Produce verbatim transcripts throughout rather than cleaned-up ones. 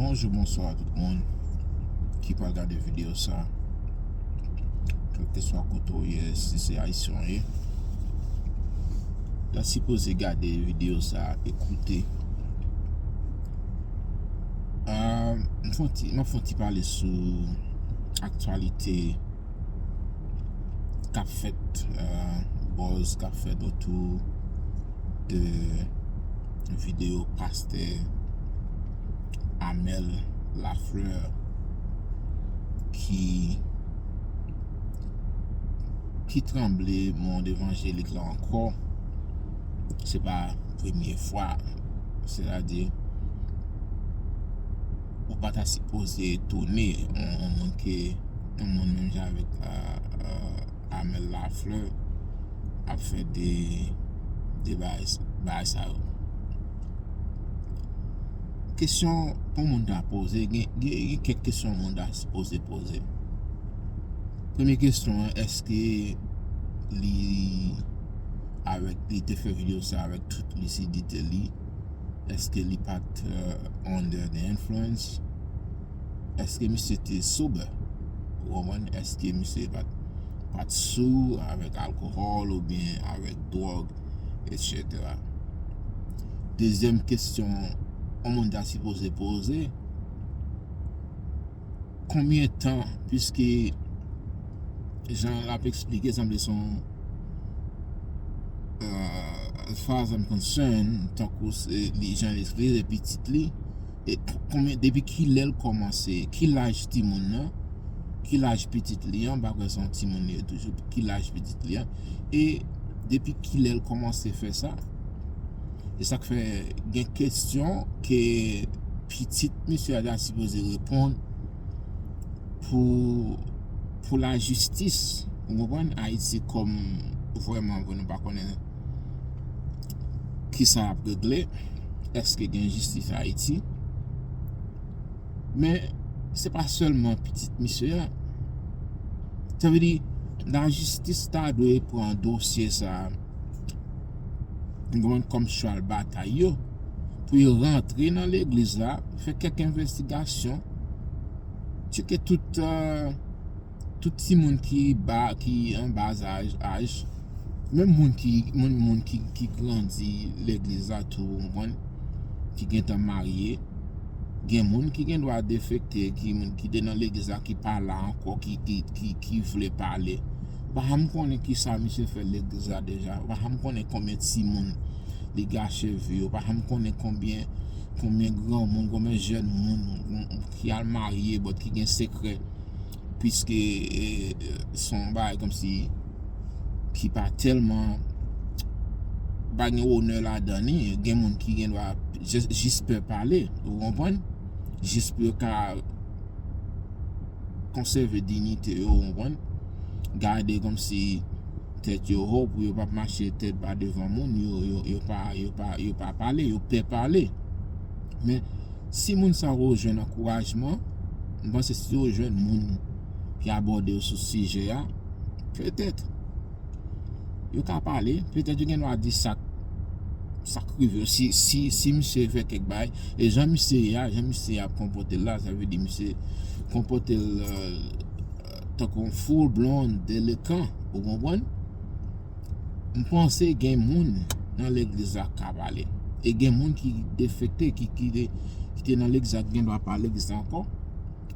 Bonjou, bonswa a tout moun ki pral gade videyo sa. Kèlkeswa kote w ye, si se ayisyen w ye, w ta sipoze gade videyo sa e koute. Ah, m fè yon ti, m ap fè yon ti pale sou aktyalite k ap fèt, euh, buzz k ap fèt otou de videyo pastè Amel Lafleur ki, ki tranble mond evanjelik la ankò. Se pa premye fwa. Sètadi, ou pa ta sipoze etone yon, yon moun ke, yon moun menm jan avèk, euh, euh, Amel Lafleur ap fè de, de bagay, bagay sa yo. Kesyon pou moun ta poze, gen, gen, gen kèk kesyon moun ta sipoze poze. Premye kesyon an, èske li avèk, li te fè videyo sa avèk tout lisidite li? Èske li pa t, euh, under the influence? Èske misye te sober? Ou konprann? Èske misye pa t, pa t sou avèk alkòl oubyen avèk dwòg, etsetera? Dezyèm kesyon yon moun ta sipoze poze, konbyen tan, piske jan l ap eksplike, sanble se yon, euh, as far as I'm concerned, tankou se li, jan l eksplike, se pitit li, e k-, konbyen, depi kilè l kòmanse, ki laj timoun nan, ki laj pitit li an, m pa kwè se yon timoun li ye toujou, ki laj pitit li an, e depi kilè l kòmanse fè sa? E sa k fè gen kesyon ke pitit misye a ta sipoze reponn pou, pou lajistis. Ou konprann? Ayiti kòm vrèman vre nou pa konnen kisa y ap regle. Èske gen jistis Ayiti? Men se pa sèlman pitit misye a. Sa vle di, lajistis ta dwe pran dosye sa a, ou konprann, kòm chwal batay yo, pou yo rantre nan legliz la, fè kèk envestigasyon, tcheke tout, euh, tout timoun ki ba, ki an ba aj, aj, menm moun ki, moun, moun ki, ki grandi legliz la tou, ou konprann, ki gentan marye, gen moun ki gen dwa defekte, ki moun ki te nan legliz la, ki pa la ankò, ki, ki, ki, ki vle pale. Ou pa janm konnen kisa misye fè legliz la deja. Ou pa janm konnen konbyen timoun li gache vi yo. Ou pa janm konnen konbyen, konbyen granmoun, konbyen jèn moun ki al marye, but ki gen sekrè. Piske, eh, se yon bagay kòmsi ki pa tèlman, pa gen onè ladan li. Gen moun ki gen dwa jis, jis pè pale, ou konprann? Jis pou yo ka konsève diyite yo, ou konprann? Gade kòmsi tèt yo ho pou yo p ap mache tèt ba devan moun, yo, yo, yo pa, yo pa, yo pa pale, yo pè pale. Men si moun sa yo jwenn ankourajman, m panse si yo jwenn moun ki abòde yo sou sijè a, petèt yo ka pale, petèt yo gen dwa di sa k, sa k rive yo. Si, si, si misye fè kèk bagay, e jan misye ye a, jan misye ap konpòte l la, sa vle di misye konpòte l, euh, tankou yon full blown delenkan, ou konprann? M panse gen moun nan legliz la k ka pale. E gen moun ki defekte, ki, ki te, ki te nan legliz la, ki gen dwa pa legliz la ankò.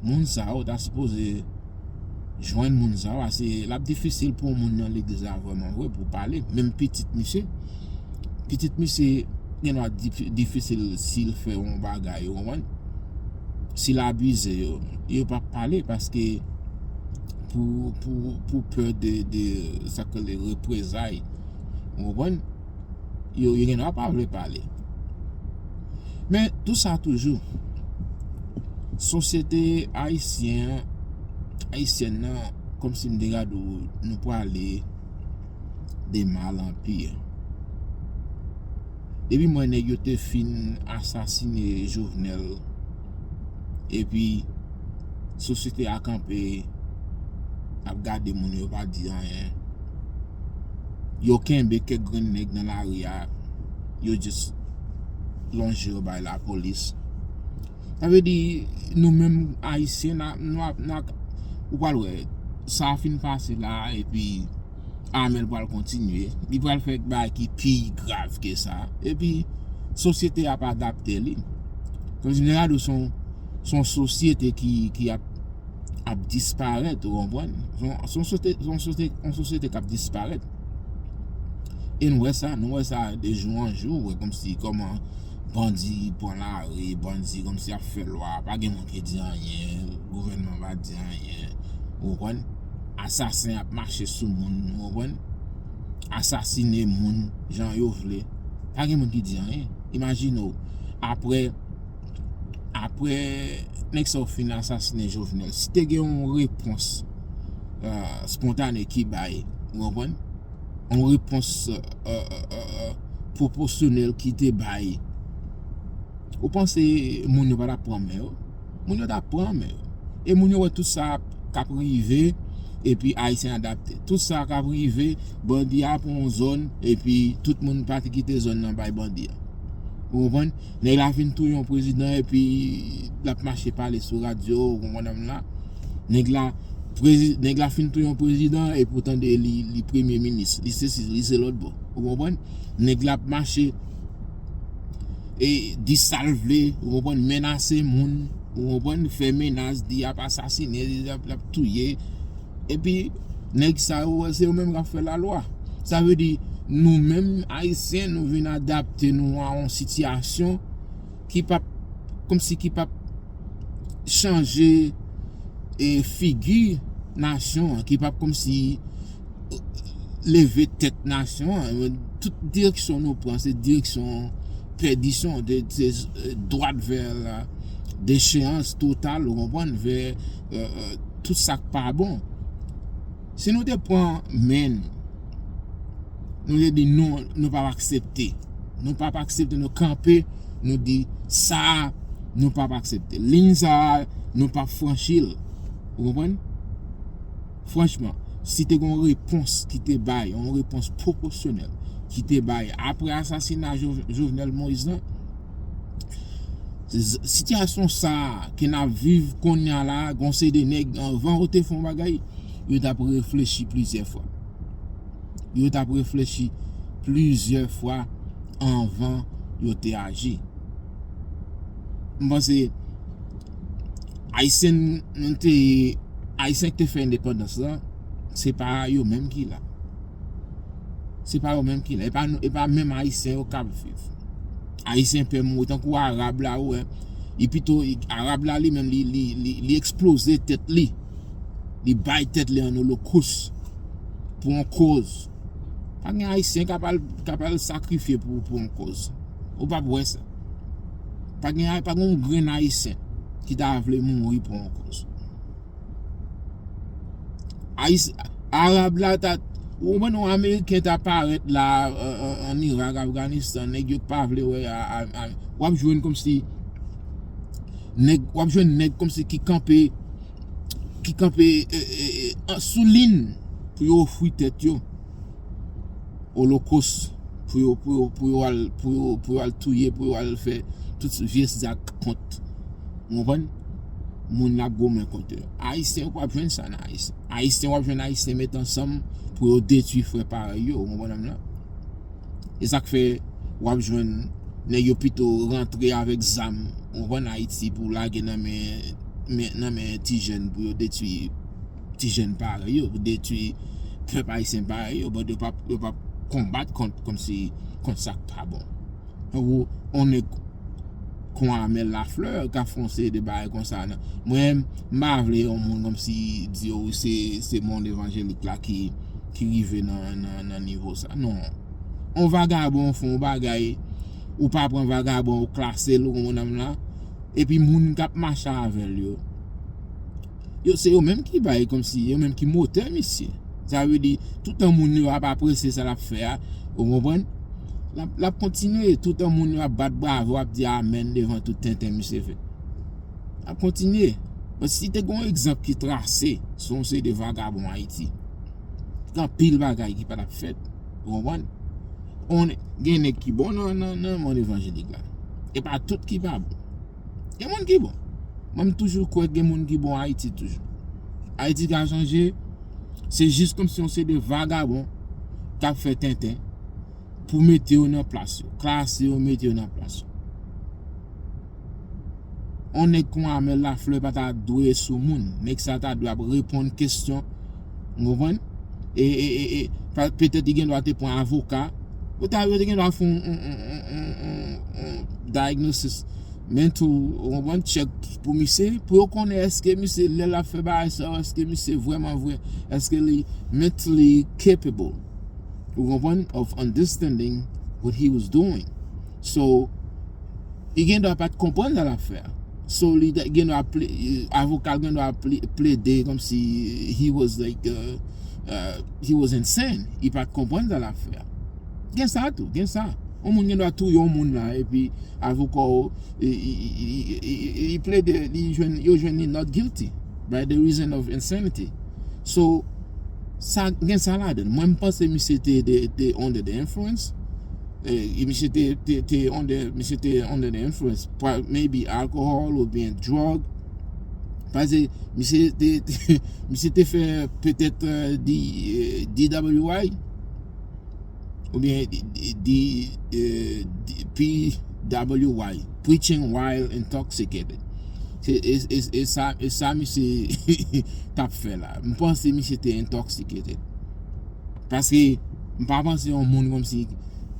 Moun sa yo ta sipoze jwenn moun sa yo, paske l ap difisil pou yon moun nan legliz la vrèman vre pou pale. Menm pitit misye, pitit misye gen dwa difi-, difisil si l fè yon bagay, ou konprann? Si l abize yo, yo p ap pale paske pou, pou, pou pè de, de sa k rele reprezay. Ou konprann? Yo, yo gen dwa pa vle pale. Men, tou sa toujou, sosyete ayisyen an, ayisyèn nan, kòmsi m te ka di w, nou prale de mal an pi. Depi m wè nèg yo te fin asasine Jovenel, epi sosyete a kanpe ap gade moun yo pa di anyen. Yo kenbe kèk grenn nèg nan lari a, yo just lonje yo bay lapolis. Sa vle di, nou menm Ayisyen, n a, nou ap, n a, ou pral wè, sa fin pase la, epi Amel pral kontinye. Li pral fè bagay ki pi grav ke sa. Epi, sosyete ap adapte li. Kòmsi m te gade w, se yon, se yon sosyete ki, ki ap, ap disparèt, ou konprann? Se yon, se yon sosyete, se yon sosyete, yon sosyete k ap disparèt. E nou wè sa, nou wè sa de jou an jou, wè kòmsi kòman bandi pran lari, bandi kòmsi ap fè lwa, pa gen moun ki di anyen, gouvènman pa di anyen, ou konprann? Asasen ap mache sou moun, ou konprann? Asasine moun jan yo vle, pa gen moun ki di anyen. Imajine w, apre, apre nèg sa yo fin asasine Jovenel, si te gen yon repons euh, spontane ki bay, ou konprann? Yon repons euh, euh, euh, euh, pwopòsyonèl ki te bay. Ou panse moun yo pa t ap pran men yo? Moun yo t ap pran men yo. E moun yo wè tout sa k ap rive, epi Ayisyen adapte. Tout sa k ap rive, bandi a pran yon zòn, epi tout moun pati kite zòn nan bay bandi a. Ou konprann? Nèg la fin touye yon prezidan, epi l ap mache pale sou radyo, ou konprann m la? Nèg la, prezi, nèg la fin touye yon prezidan, epi w tande li, li premye minis, li sesi, li se lòt bò. Ou konprann? Nèg la ap mache e di sa l vle, ou konprann, menase moun, ou konprann, fè menas, di y ap asasine, di y ap, y ap touye. Epi, nèg sa yo, se yo menm k ap fè lalwa. Sa vle di, nou menm Ayisyen, nou vin adapte nou a yon sitiyasyon ki p ap, kòmsi ki p ap chanje e figi nasyon an, ki p ap kòmsi leve tèt nasyon an. Tout direksyon nou pran, se direksyon pèdisyon, de, se dwat vè la decheyans total, ou konprann, vè euh, euh, tout sa k pa bon. Si nou te pran men nou, nou te di non, nou p ap aksepte. Nou p ap aksepte, nou kanpe, nou di sa a, nou p ap aksepte. Liy sa a, nou p ap franchi l. Ou konprann? Franchman, si te gen yon repons ki te bay, yon repons pwopòsyonèl ki te bay apre asasina Jo- Jovenel Moïse lan, z- sitiyasyon sa a ke n ap viv kounye a la, gon seri de nèg anvan yo te fè yon bagay, yo t ap reflechi plizyè fwa. Yo t ap reflechi plizyè fwa anvan yo te aji. M panse Ayisyen nou te Ayisyen ki te fè endepandans lan, se pa yo menm ki la. Se pa yo menm ki la. E pa, e pa menm Ayisyen yo k ap viv. Ayisyen pè mouri tankou Arab la, ou wè. Li pito, Arab la li menm, li, li, li, li eksploze tèt li. Li bay tèt li an olokos pou yon koz. Pa gen Ayisyen k ap al, k ap al sakrifye pou, pou yon koz. Ou p ap wè sa. Pa gen, pa gen yon grenn Ayisyen ki ta vle mouri pou yon koz. Ayis, Arab la ta, ou konprann, yon Ameriken ta parèt la euh, euh, ann Irak, Afganistan, nèg yo pa vle wè a, a, a, w ap jwenn kòmsi nèg, w ap jwenn nèg kòmsi ki kanpe, ki kanpe euh, euh, euh, sou liy pou yo ofri tèt yo olokos pou yo, pou yo, pou yo al, pou yo, pou yo al touye, pou yo al fè tout vye zak kont, ou konprann, moun n ap goumen kont yo. Ayisyen, ou p ap jwenn sa nan Ayisyen. Ayisyen, w ap jwenn Ayisyen met ansanm pou yo detwi frè parèy yo, ou konprann m lan? E sa k fè w ap jwenn nèg yo pito rantre avèk zam, ou konprann, Ayiti pou lage nan men, men, nan men ti jèn pou yo detwi ti jèn parèy yo, pou detwi pèp ayisyen parèy yo, but yo p ap, yo p ap konbat kont, kòmsi, kont sa k pa bon. Tankou yon nèg kon Amel Lafleur k ap fè yon seri de bagay konsa nan. Mwen, m pa vle yon moun kòmsi di yo se, se mond evanjelik la ki, ki rive nan, nan, nan nivo sa. Non. Yon vagabon fè yon bagay, ou pa pran vagabon, ou klase l, ou konprann m lan. Epi moun k ap mache avè l yo, yo se yo menm ki bay kòmsi, yo menm ki motè misye. Sa vle di, toutan moun yo ap apresye sa l ap fè a, ou konprann? L ap, l ap kontinye, toutan moun yo ap bat bravo, ap di amèn devan tout tenten misye fè. L ap kontinye. Paske si te gen yon egzanp ki trase sou yon seri de vagabon Ayiti, gen anpil bagay ki pa t ap fèt. Ou konprann? On, gen nèg ki bon nan, nan, nan mond evanjelik la. E pa tout ki pa bon. Gen moun ki bon. Mwen, m toujou kwè gen moun ki bon Ayiti toujou. Ayiti ka chanje, se jis kòmsi yon seri de vagabon k ap fè tenten pou mete yo nan plas yo, klase yo, mete yo nan plas yo. On nèg kon Amel Lafleur pa ta dwe sou moun. Nèg sa ta dwe ap reponn kesyon. Ou konprann? E, e, e, e pa- petèt li gen dwa te pran avoka. Yo ta yo te gen dwa fè yon, yon, yon, yon, yon, yon diagnosis mental, ou konprann, check pou misye, pou yo konnen èske misye, lè l ap fè bagay sa yo, èske misye vrèman vre, èske li mentally capable, ou konprann, of understanding what he was doing. So, li gen dwa pa t konprann sa l ap fè a. So, li gen dwa ple- avoka l gen dwa ple- plede kòmsi he was like, uh, uh, he was insane. Li pa t konprann sa l ap fè a. Gen sa tou, gen sa. Yon moun gen dwa touye yon moun la, epi avoka w, li plede, li jwenn, yo jwenn li not guilty by the reason of insanity. So, sa, gen sa ladan. Mwen, m panse misye te, te, te under the influence. Eh, misye te, te, te under, misye te under the influence. Maybe alcohol oubyen drug. Paske misye te, misye te fè petèt, eh, D- eh, D W I. Oubyen di, di, eh, di- P W I, preaching while intoxicated. Se e, e, e sa, e sa misye t ap fè la. M panse misye te intoxicated. Paske m pa panse yon moun kòmsi,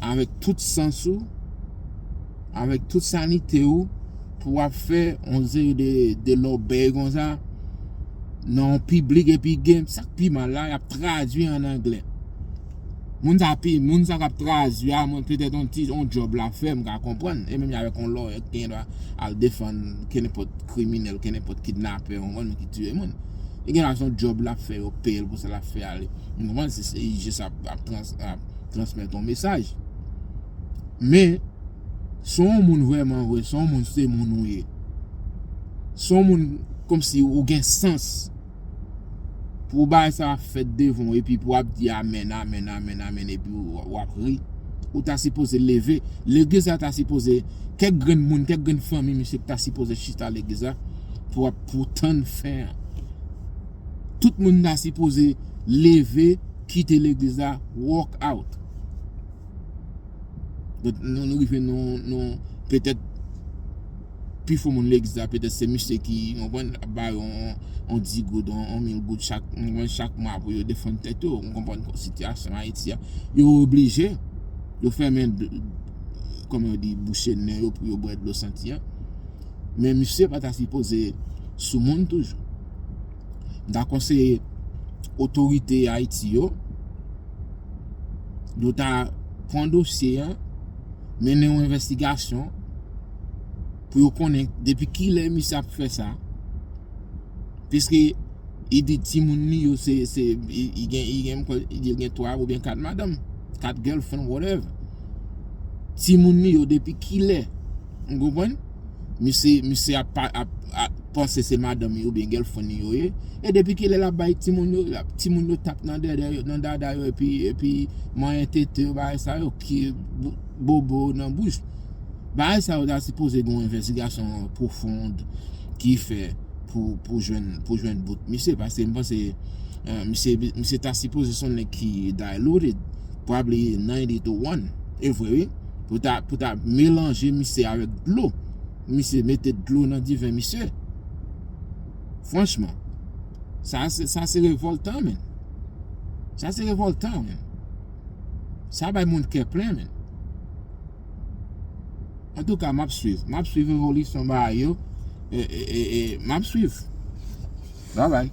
avèk tout sans ou, avèk tout sanite ou, pou w ap fè yon seri de, de lòbèy konsa nan yon piblik, epi gen sa k pi mal la, y ap tradui an anglè. Moun sa pi, moun sa k ap tradui a, mwen, petèt yon ti, yon djòb l ap fè, m ka konprann. E menm avèk yon lawyer ki gen dwa al defann kenenpòt kriminèl, kenenpòt kidnapè, yon moun ki tiye moun. Li gen dwa se yon djòb l ap fè, yo peye l pou sa l ap fè a. Ou konprann? Se, se, li jis ap, ap trans- ap transmèt yon mesaj. Men, si w yon moun vrèman vre, si w yon moun se moun ou ye, si w yon moun kòmsi ou gen sans pou bagay sa ap fèt devan w, epi pou w ap di amèn, amèn, amèn, amèn, epi w, w ap ri, ou ta sipoze leve. Legliz la ta sipoze, kèk grenn moun, kèk grenn fanmi, misye ta sipoze chita legliz la pou, pou tann fen an. Tout moun ta sipoze leve, kite legliz la, walk out. But nou, nou rive nan, nan, petèt, pi fò moun legliz la, petèt se misye ki, ou konprann, ap ba yo yon, yon dis goud, yon, yon mil goud chak, ou konprann, chak mwa pou yo defann tèt yo. Ou konprann sitiyasyon Ayiti a. Yo oblije, yo fèmen, kòman yo di, bouche nen yo pou yo bwè dlo santi an. Men misye pa ta sipoze sou moun toujou. M ta konseye otorite Ayiti yo, yo ta pran dosye an, mennen yon envestigasyon pou yo konnen depi kilè misye ap fè sa. Piske li di timoun li yo se, se, li, li gen, li gen, li gen twa oubyen kat madanm, kat girlfriend, whatever. Timoun li yo depi kilè? Ou konprann? Misye, misye ap, ap, ap panse se madanm li oubyen girlfriend li yo ye. E depi kilè l ap bay timoun yo, l ap, timoun yo tap nan dèdè yo, nan dada yo, epi, epi manyen tete yo, bagay sa yo, ki bo- bobo nan bouch. Bagay sa yo ta sipoze gen yon envestigasyon pwofon ki fè pou, pou jwenn, pou jwenn bout misye, paske m panse, eh, misye, misye ta sipoze se yon nèg ki diluted, probably ninety to one. E vre, wi. Pou ta, pou ta melanje misye avèk dlo. Misye mete dlo nan diven misye. Franchman, sa se, sa se revòltan, men. Sa se revòltan, men. Sa bay moun kè plen, men. Antouka, m ap swiv. M ap swiv evolisyon bagay yo. E, e, e, e, m ap swiv. Babay.